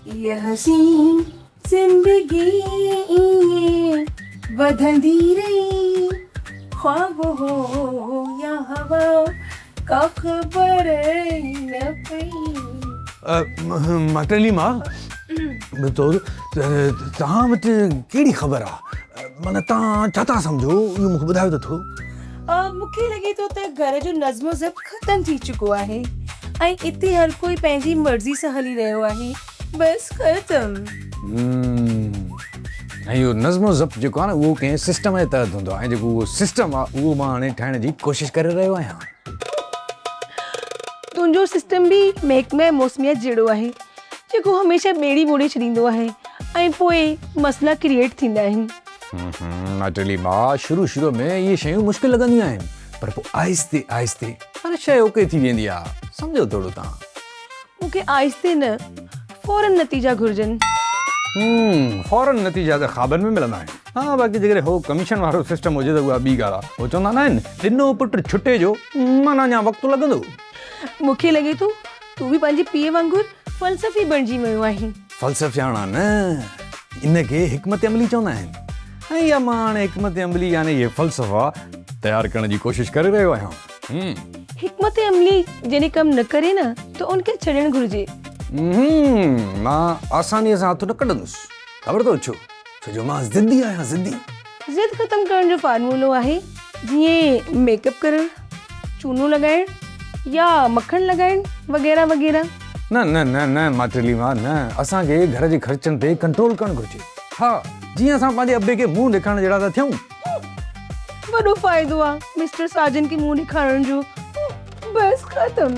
هيء حسين زندگي ائين وڌندي رهي، خواب هو يا هوا ڪا خبر ئي نه پئي. ماٽيلي ماء، ٻڌو توهان وٽ ڪهڙي خبر آ؟ معنيٰ توهان ڇا ٿا سمجهو اهو مون کي ٻڌايو ته ٿورو. مون کي لڳي ٿو ته گهر جو نظم و ضبط ختم ٿي چڪو آهي ۽ اتي هر ڪوئي پنهنجي مرضي سان هلي رهيو آهي. بس ختم. ۽ اهو نظم و ضبط جيڪو آهي نه اهو ڪنهن سسٽم جي تحت هوندو آهي ۽ جيڪو اهو سسٽم آهي اهو مان هاڻي ٺاهڻ جي ڪوشش ڪري رهيو آهيان. تنهنجو سسٽم به محڪمه موسميات جهڙو آهي جيڪو هميشه ٻيڙي ٻوڙي ڇڏيندو آهي ۽ پوء مسئلا ڪريئيٽ ٿيندا آهن. ماٽيلي ماء شروع شروع ۾ اهي شيون مشڪل لڳنديون آهن پر پوء آهستي آهستي هر شيء اوڪي ٿي ويندي آهي سمجهو ٿورو توهان. مون کي آهستي نه فورن نتيجا گهرجن. هم فورن نتيجا ته خوابن ۾ ملندا آهن. ها باقي جيڪڏهن هو ڪميشن وارو سسٽم هجي ته اها ٻي ڳالهه آهي. هو چوندا نه آهن ڏنو پٽ ڇٽي جو معنيٰ اڃا وقت لڳندو. مون کي لڳي ٿو تون به پنهنجي پيء وانگر فلسفي بڻجي ويو آهين. فلسفياڻا نه ان کي حڪمت عملي چوندا آهن ۽ اها مان هاڻي حڪمت عملي يعني اهي فلسفا تيار ڪرڻ جي ڪوشش ڪري رهيو آهيان. حڪمت عملي جڏهن ڪم نه ڪري نه ته ان کي ڇڏڻ گهرجي. مان آسانيء سان هٿ نه ڪڍندس. خبر اٿو ڇو؟ ڇو جو مان ضدي آهيان ضدي. ضد ختم ڪرڻ جو فارمولو آهي جيئن ميڪ اپ ڪرڻ، چونو لڳائڻ يا مکڻ لڳائڻ وغيره وغيره. نه نه نه نه ماٽيلي ماء نه اسان کي گهر جي خرچن تي ڪنٽرول ڪرڻ گهرجي. ها جيئن اسان پنهنجي ابي کي منهن ڏيکارڻ جهڙا ته ٿيون. وڏو فائدو آ مسٽر ساجن کي منهن ڏيکارڻ جو. بس ختم.